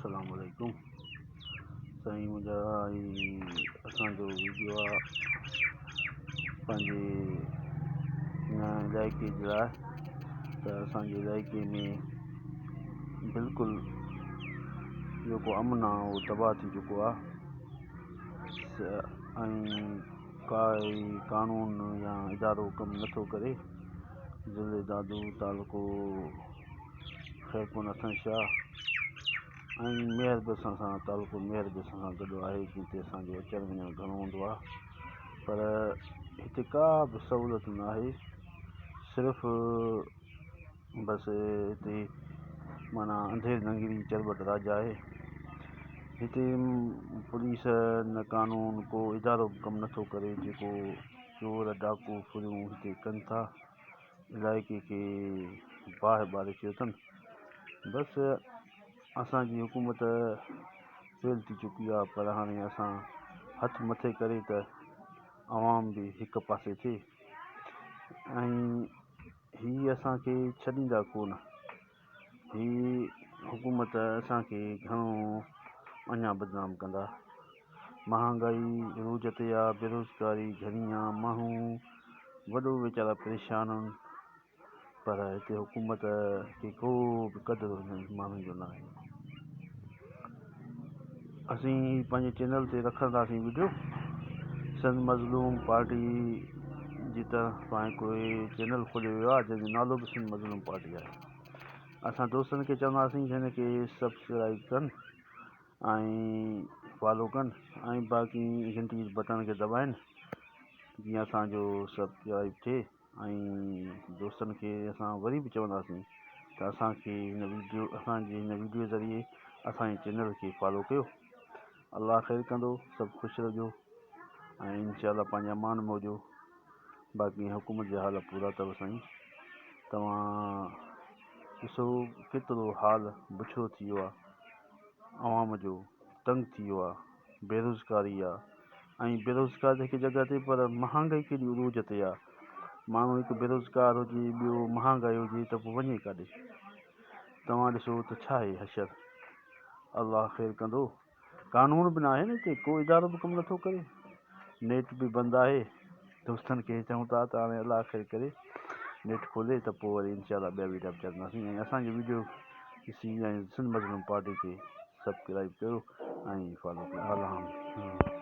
السلام عليڪم سائين منهنجا هي اسان جو ويڊيو آ پنهنجي هن علائقي جي لاء ته اسان جي علائقي ۾ بلڪل جيڪو امن آ اهو تباهه ٿي چڪو آ ۽ ڪائي قانون يا ادارو ڪم نٿو ڪري ضلعي دادو تعلقو خيرپور ناٿن شاهه ۽ ميهر به اسان سان تعلقو ميهر به اسان سان گڏ آهي جتي اسان جو اچڻ وڃڻ گهڻو هوندو آهي پر هتي ڪا به سهولت نه آهي صرف بس هتي معنيٰ انڌير نگري چرٻٽ راڄ آهي هتي پوليس نه قانون ڪو ادارو به ڪم نٿو ڪري جيڪو چور ڊاڪو ڦريون هتي ڪن ٿا علائقي کي باهه ٻاري ڇڏيو اٿن بس اسان جي حڪومت فيل ٿي چڪي آهي پر هاڻي اسان هٿ مٿي ڪري ته عوام به هڪ پاسي ٿئي ۽ هي اسان کي ڇڏيندا ڪونه هي حڪومت اسان کي گهڻو اڃا بدنام ڪندا مهانگائي عروج تي آ بيروزگاري گهڻي آ ماڻهو وڏو ويچارا پريشان آهن پر هتي حڪومت کي ڪو به قدر هنن ماڻهن جو ناهي اسين پنهنجي چينل تي رکنداسين وڊيو سنڌ مظلوم پارٽي جي طرفان هڪ چينل کوليو ويو آهي جنهن جو نالو به سنڌ مظلوم پارٽي آهي اسان دوستن کي چونداسين هن کي سبسڪرائب ڪن ۽ فالو ڪن ۽ باقي گهنٽي جي بٽڻ کي دٻائن جيئن اسان جو سبسڪرائب ٿئي ۽ دوستن کي اسان وري به چونداسين ته اسان کي هن ويڊيو اسان جي هن ويڊيو ذريعي اسان جي چينل کي فالو ڪيو الله خير ڪندو سڀ خوش رهجو ۽ انشاء الله پنهنجي امان ۾ هجو باقي حڪومت جا حال پورا اٿو سائين توهان ڏسو ڪيترو حال بڇڙو ٿي ويو آهي عوام جو تنگ ٿي ويو آهي بيروزگاري آ ۽ بيروزگار ته هڪ جڳهه تي پر مهانگائي ڪيڏي عروج تي آ ماڻهو هڪ بيروزگار هجي ٻيو مهانگائي هجي ته پوء وڃي ڪاڏي توهان ڏسو ته ڇا آهي حشر الله خير ڪندو قانون به ناهي نه هتي ڪو ادارو به ڪم نٿو ڪري نيٽ به بند آهي دوستن کي چئون ٿا ته هاڻي الله خير ڪري نيٽ کولي ته پوء وري انشاء الله ٻيا ويڊيا به چڙهنداسين ۽ اسان جي ويڊيو ڏسي ۽ سنڌ مظلوم پارٽي کي سبسڪرائب ڪيو ۽ فالو ڪيو الله.